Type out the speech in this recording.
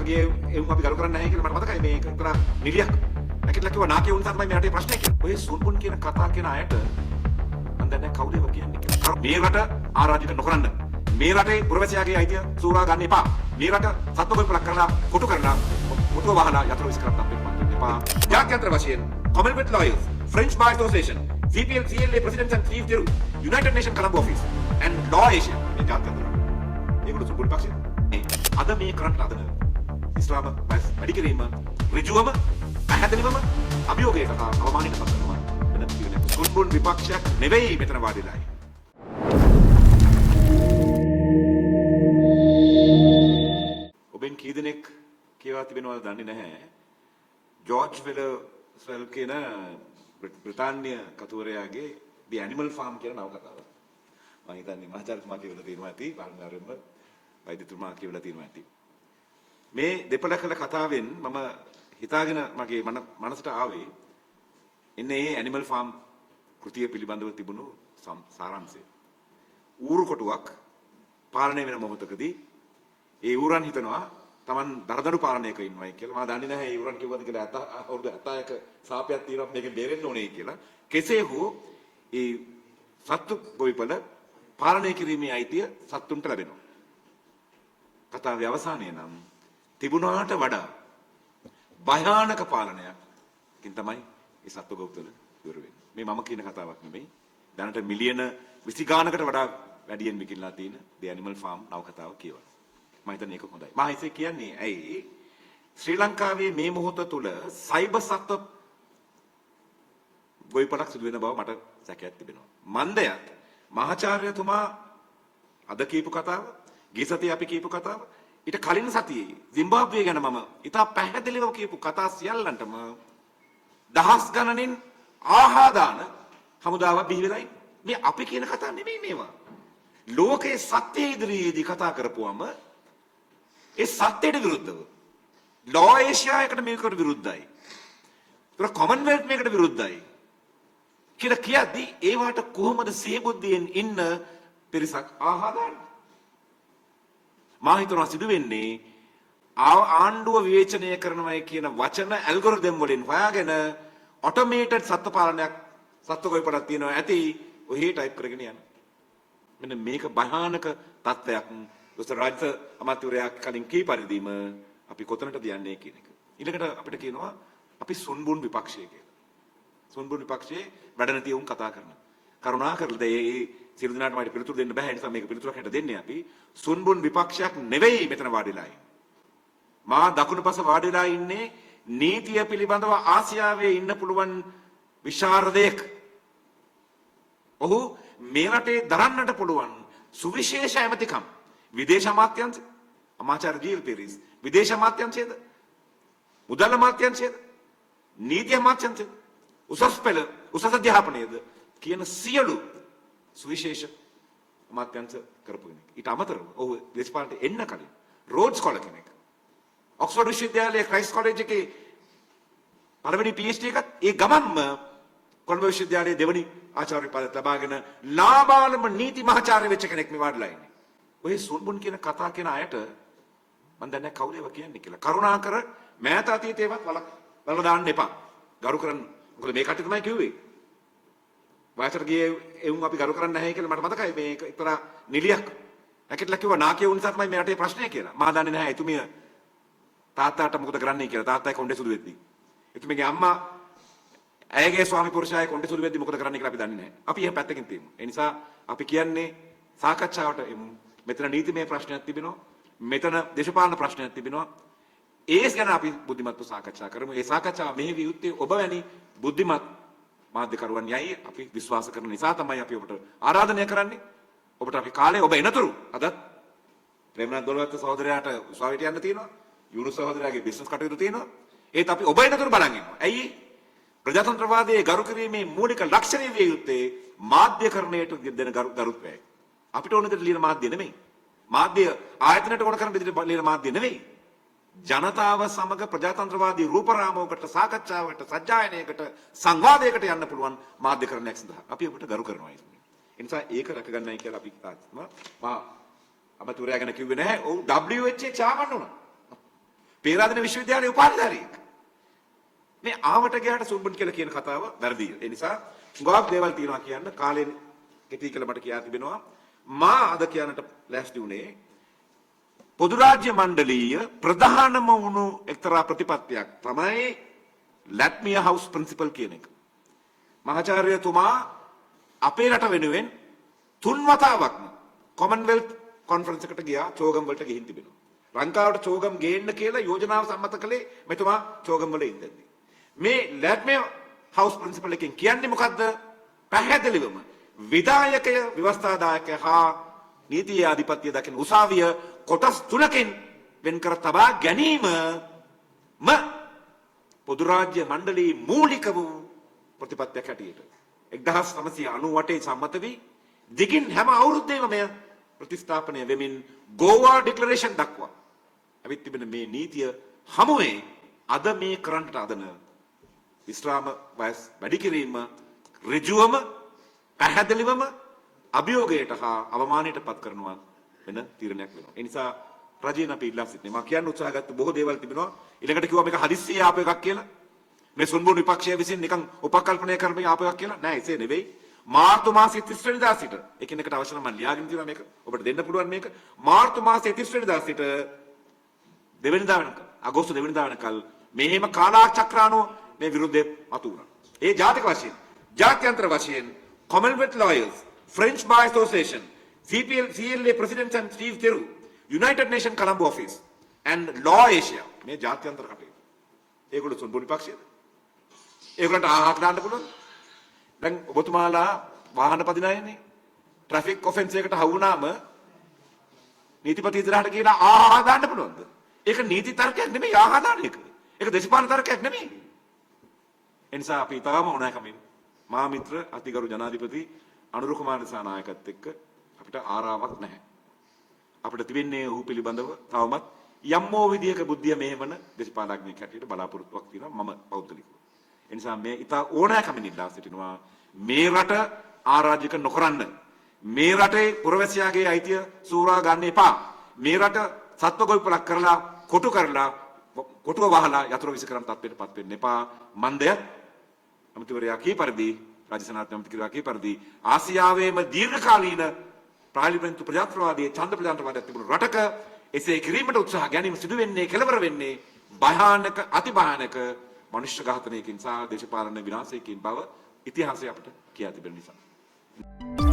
වයසට ගියේ එවුන් අපි ගරු කරන්නේ නැහැ කියලා මට මතකයි. මේ එක්තරා නිලියක් නැගිටලා කිව්වා නාකිය වුණ නිසා තමයි මේ රටේ ප්‍රශ්නේ කියලා. ඔය සුන්බුන් කියන කතා කියන අයට මන් දන්නේ නැහැ කවුද ඒවා කියන්නේ කියලා. මේ රට ආරාධිත නොකරන්න. මේ රටේ පුරවැසියාගේ අයිතිය සූරා ගන්න එපා. මේ රට සත්ව ගොවිපලක් කරලා කොටු කරලා කොටුව වහලා යතුරු විසි කරන්න අපේ මන් එපා. ජාත්‍යන්තර වශයෙන් Commonwealth Lawyers, French Bar Association, CPL CLA Presidents and Chief Jeru, United Nations Colombo Office and Law Asia මේ ජාත්‍යන්තර. ඒගොල්ලෝ සුන්බුන් පක්ෂය. අද මේ කරන්න හදන ඉස්ලාම වයස් වැඩි කිරීම ඍජුවම පැහැදිලිවම අභියෝගයකට හා අවමානයට පත් කරනවා. වෙන කිව්වේ සුන්බුන් විපක්ෂයක් නෙවෙයි මෙතන වාඩිලා ඉන්නේ. ඔබෙන් කී දෙනෙක් කියවා තිබෙනවද දන්නේ නැහැ. ජෝර්ජ් වෙලස්වෙල් කියන බ්‍රිතාන්‍ය කතුවරයාගේ The Animal Farm කියන නවකතාව. මම හිතන්නේ මහාචාර්යතුමා කියවලා තියෙනවා ඇති, අනිවාර්යෙන්ම වෛද්‍යතුමා කියවලා තියෙනවා ඇති. මේ දෙපළ කළ කතාවෙන් මම හිතාගෙන මගේ මනසට ආවේ එන්නේ මේ Animal Farm කෘතිය පිළිබඳව තිබුණු සාරාංශය. ඌරු කොටුවක් පාලනය වෙන මොහොතකදී ඒ ඌරන් හිතනවා තමන් දරදඬු පාලනයක ඉන්නවයි කියලා. මම දන්නේ නැහැ ඒ ඌරන් කිව්වද කියලා අවුරුදු 71 සාපයක් තියෙනවා මේකෙන් බේරෙන්න ඕනේ කියලා. කෙසේ හෝ ඒ සත්තු ගොවිපළ පාලනය කිරීමේ අයිතිය සත්තුන්ට ලැබෙනවා. කතාවේ අවසානය නම් තිබුණාට වඩා භයානක පාලනයකින් තමයි ඒ සත්ව ගොවිපළ ඉවර වෙන්නේ. මේ මම කියන කතාවක් නෙමෙයි. දැනට මිලියන 20 ගානකට වඩා වැඩියෙන් විකිණලා තියෙන The Animal Farm නවකතාව කියවන. මම හිතන්නේ ඒක හොඳයි. මම එසේ කියන්නේ ඇයි? ශ්‍රී ලංකාවේ මේ මොහොත තුල සයිබර් සත්ව ගොවිපළක් සිදු වෙන බව මට සැකයක් තිබෙනවා. මන්දයත් මහාචාර්යතුමා අද කියපු කතාව, ගිය සතියේ අපි කියපු කතාව, ඊට කලින් සතියේ සිම්බාබ්වේ ගැන මම ඉතා පැහැදිලිව කියපු කතා සියල්ලන්ටම දහස් ගණනින් ආහාදාන හමුදාවක් බිහි වෙලා ඉන්නේ. මේ අපි කියන කතා නෙමෙයි මේවා. ලෝකයේ සත්‍ය ඉදිරියේදී කතා කරපුවම ඒ සත්‍යයට විරුද්ධව ලෝ ඒෂියා එකට මේකට විරුද්ධයි. ඒතර කොමන්වෙල්ත් මේකට විරුද්ධයි. කියලා කියද්දි ඒවට කොහොමද සිහිබුද්ධියෙන් ඉන්න පිරිසක් ආහාදාන්නේ? මා හිතනවා සිදු වෙන්නේ ආණ්ඩුව විවේචනය කරනවයි කියන වචන ඇල්ගොරිතම් වලින් හොයාගෙන ඔටෝමේටඩ් සත්ව පාලනයක් සත්ව ගොවිපළක් තියෙනවා ඇති ඔහේ ටයිප් කරගෙන යන. මෙන්න මේක භයානක තත්ත්වයක්. දොස්තර රාජිත අමාත්‍යවරයා කලින් කී පරිදිම අපි කොතනටද යන්නේ කියන එක. ඊළඟට අපිට කියනවා අපි සුන්බුන් විපක්ෂය කියලා. සුන්බුන් විපක්ෂයේ වැඩ නැති උන් කතා කරනවා. කරුණා කරලා ඒ සියලු දෙනාටම මට පිළිතුරු දෙන්න බෑ. ඒ නිසා මේක පිළිතුරක් හැට දෙන්නේ අපි. සුන්බුන් විපක්ෂයක් නෙවෙයි මෙතන වාඩිලා ඉන්නේ. මා දකුණුපස වාඩිලා ඉන්නේ නීතිය පිළිබඳව ආසියාවේ ඉන්න පුළුවන් විශාරදයෙක්. ඔහු මේ රටේ දරන්නට පුළුවන් සුවිශේෂ ඇමතිකම් විදේශ අමාත්‍යාංශ අමාචාර්ය ජීල් පෙරිස් විදේශ අමාත්‍යාංශයේද, මුදල් අමාත්‍යාංශයේද, නීති අමාත්‍යාංශයේද, උසස් පෙළ උසස් අධ්‍යාපනයේද කියන සියලු සුවිශේෂ අමාත්‍යාංශ කරපු කෙනෙක්. ඊට අමතරව ඔහු දේශපාලනයට එන්න කලින් රෝඩ්ස් ස්කෝලර් කෙනෙක්. ඔක්ස්ෆර්ඩ් විශ්වවිද්‍යාලයේ ක්‍රයිස්ට් කොලෙජ් එකේ පළවෙනි PhD එකත් ඒ ගමන්ම කොළඹ විශ්වවිද්‍යාලයේ දෙවනි ආචාර්ය පදවිය ලබාගෙන ලාබාලම නීති මහාචාර්ය වෙච්ච කෙනෙක් මේ වාඩිලා ඉන්නේ. ඔය සුන්බුන් කියන කතා කියන අයට මන් දන්නේ නැහැ කවුද ඒවා කියන්නේ කියලා. කරුණාකර මෑත අතීතේවත් වල දාන්න එපා. ගරු කරන්න. මොකද මේ කට්ටිය තමයි කිව්වේ. වයසට ගියේ එවුන් අපි ගරු කරන්නේ නැහැ කියලා මට මතකයි. මේ එක්තරා නිලියක් නැගිටලා කිව්වා නාකිය වුණ නිසා තමයි මේ රටේ ප්‍රශ්නය කියලා. මා දන්නේ නැහැ එතුමිය තාත්තාට මොකද කරන්නේ කියලා. තාත්තා කොණ්ඩේ සුදු වෙද්දි. එතුමියගේ අම්මා ඇයගේ ස්වාමි පුරුෂයාගේ කොණ්ඩේ සුදු වෙද්දි මොකද කරන්නේ කියලා අපි දන්නේ නැහැ. අපි එහෙම පැත්තකින් තියමු. ඒ නිසා අපි කියන්නේ සාකච්ඡාවට එමු. මෙතන නීතිමය ප්‍රශ්නයක් තිබෙනවා. මෙතන දේශපාලන ප්‍රශ්නයක් තිබෙනවා. ඒ ගැන අපි බුද්ධිමත්ව සාකච්ඡා කරමු. ඒ සාකච්ඡාව මෙහෙවිය යුත්තේ ඔබ වැනි බුද්ධිමත් මාධ්‍යකරුවන් යයි අපි විශ්වාස කරන නිසා තමයි අපි ඔබට ආරාධනය කරන්නේ. ඔබට අපි කාලේ ඔබ එනතුරු අදත් ප්‍රේමනාත් දොළවත්ත සහෝදරයාට උසාවියට යන්න තියෙනවා. යුනුස් සහෝදරයාගේ බිස්නස් කටයුතු තියෙනවා. ඒත් අපි ඔබ එනතුරු බලන් ඉන්නවා. ඇයි? ප්‍රජාතන්ත්‍රවාදයේ ගරු කිරීමේ මූලික ලක්ෂණය විය යුත්තේ මාධ්‍යකරණයට දෙන ගරුත්වයයි. අපිට ඕන විදිහට ලියන මාධ්‍ය නෙමෙයි. මාධ්‍ය ආයතනයට ඕන කරන විදිහට ලියන මාධ්‍ය නෙමෙයි. ජනතාව සමග ප්‍රජාතන්ත්‍රවාදී රූපරාමයකට සාකච්ඡාවකට සජ්ජායනයකට සංවාදයකට යන්න පුළුවන් මාධ්‍යකරණයක් සඳහා අපි ඔබට ගරු කරනවා. ඒ නිසා ඒක රැකගන්නයි කියලා අපි තාත්ම මා අමතුරයා ගැන කිව්වේ නැහැ. ඔව් WHO chairman වුණා. පේරාදෙණිය විශ්වවිද්‍යාලයේ උපාධිධාරියෙක්. මේ ආවට ගියාට සුන්බුන් කියලා කියන කතාව වැරදිය. ඒ නිසා හුඟක් දේවල් තියෙනවා කියන්න කාලෙන් කෙටි කියලා මට කියා තිබෙනවා. මා අද කියන්නට ලෑස්ති වුණේ පොදු රාජ්‍ය මණ්ඩලීය ප්‍රධානම වුණු එක්තරා ප්‍රතිපත්තියක් තමයි ලැට්මිය හවුස් ප්‍රින්සිපල් කියන එක. මහාචාර්යතුමා අපේ රට වෙනුවෙන් තුන් වතාවක්ම කොමන්වෙල්ත් කොන්ෆරන්ස් එකට ගියා, චෝගම් වලට ගිහින් තිබෙනවා. ලංකාවට චෝගම් ගේන්න කියලා යෝජනාව සම්මත කළේ මෙතුමා චෝගම් වල ඉඳද්දි. මේ ලැට්මිය හවුස් ප්‍රින්සිපල් එකෙන් කියන්නේ මොකද්ද? පැහැදිලිවම විධායකය, ව්‍යවස්ථාදායකය හා නීතියේ ආධිපත්‍ය දකින උසාවිය කොටස් තුනකින් වෙන් කර තබා ගැනීමම පොදු රාජ්‍ය මණ්ඩලයේ මූලික වූ ප්‍රතිපත්තියක් හැටියට 1998 සම්මත වී දිගින් හැම අවුරුද්දේම මෙය ප්‍රතිස්ථාපනය වෙමින් ගෝවා ඩික්ලරේෂන් දක්වා ඇවිත් තිබෙන මේ නීතිය හමුවේ අද මේ කරන්නට හදන විශ්‍රාම වයස් වැඩි කිරීම ඍජුවම පැහැදිලිවම අභියෝගයට හා අවමානයට පත් කරනවා වෙන තීරණයක් වෙනවා. ඒ නිසා රජයෙන් අපි ඉල්ලා සිටින්නේ. මම කියන්න උත්සාහ ගත්ත බොහෝ දේවල් තිබෙනවා. ඊළඟට කිව්වා මේක හදිස්සියේ ආපු එකක් කියලා. මේ සුන්බුන් විපක්ෂය විසින් නිකන් උපකල්පනය කරමින් ආපු එකක් කියලා. නෑ, එසේ නෙවෙයි. මාර්තු මාසයේ 30 වෙනිදා සිට එකිනෙකට අවශ්‍ය නම් මම ලියාගෙන තියෙනවා මේක. ඔබට දෙන්න පුළුවන් මේක. මාර්තු මාසයේ 30 වෙනිදා සිට දෙවෙනිදා වෙනකල්, අගෝස්තු දෙවෙනිදා වෙනකල් මෙහෙම කාලාචක්‍රානුව මේ විරුද්ධය මතු වුණා. ඒ ජාතික වශයෙන්, ජාත්‍යන්තර වශයෙන් Commonwealth Lawyers, French Bar Association, CPL, CLA President and Steve Thiru, United Nations Colombo Office and Law Asia මේ ජාත්‍යන්තර කටයුතු. ඒගොල්ලෝ සුන්බුන් විපක්ෂයද? ඒගොල්ලන්ට ආහක් දාන්න පුළුවන්ද? දැන් ඔබතුමාලා වාහන පදින අයනේ. ට්‍රැෆික් ඔෆෙන්ස් එකකට හවු වුණාම නීතිපති ඉදිරියට ගිහලා ආහා දාන්න පුළුවන්ද? ඒක නීති තර්කයක් නෙමෙයි ආහා දාන එක. ඒක දේශපාලන තර්කයක් නෙමෙයි. ඒ නිසා අපි ඊටාම ඕනෑකමින් මා මිත්‍ර අතිගරු ජනාධිපති අනුර කුමාර දිසානායකත් එක්ක අපිට ආරාවක් නැහැ. අපිට තිබෙන්නේ ඔහු පිළිබඳව තවමත් යම් හෝ විදියක බුද්ධිය මෙහෙවන දේශපාලඥයෙක් හැටියට බලාපොරොත්තුවක් තියෙනවා මම පෞද්ගලිකව. ඒ නිසා මේ ඉතා ඕනෑකමින් ඉල්ලා සිටිනවා මේ රට ආරාජික නොකරන්න. මේ රටේ පුරවැසියාගේ අයිතිය සූරා ගන්න එපා. මේ රට සත්ව ගොවිපලක් කරලා, කොටු කරලා, කොටුව වහලා යතුරු විසි කරන තත්ත්වයට පත් වෙන්න එපා. මන්දය ඇමතිවරයා කී පරිදි, රාජ්‍ය ඇමතිවරයා කී පරිදි, ආසියාවේම දීර්ඝකාලීන පාර්ලිමේන්තු ප්‍රජාතන්ත්‍රවාදී ඡන්ද ප්‍රජාතන්ත්‍රවාදයක් තිබුණු රටක එසේ කිරීමට උත්සාහ ගැනීම සිදු වෙන්නේ, කෙලවර වෙන්නේ භයානක, අති භයානක මනුෂ්‍ය ඝාතනයකින් සහ දේශපාලන විනාශයකින් බව ඉතිහාසය අපට කියා තිබෙන නිසා.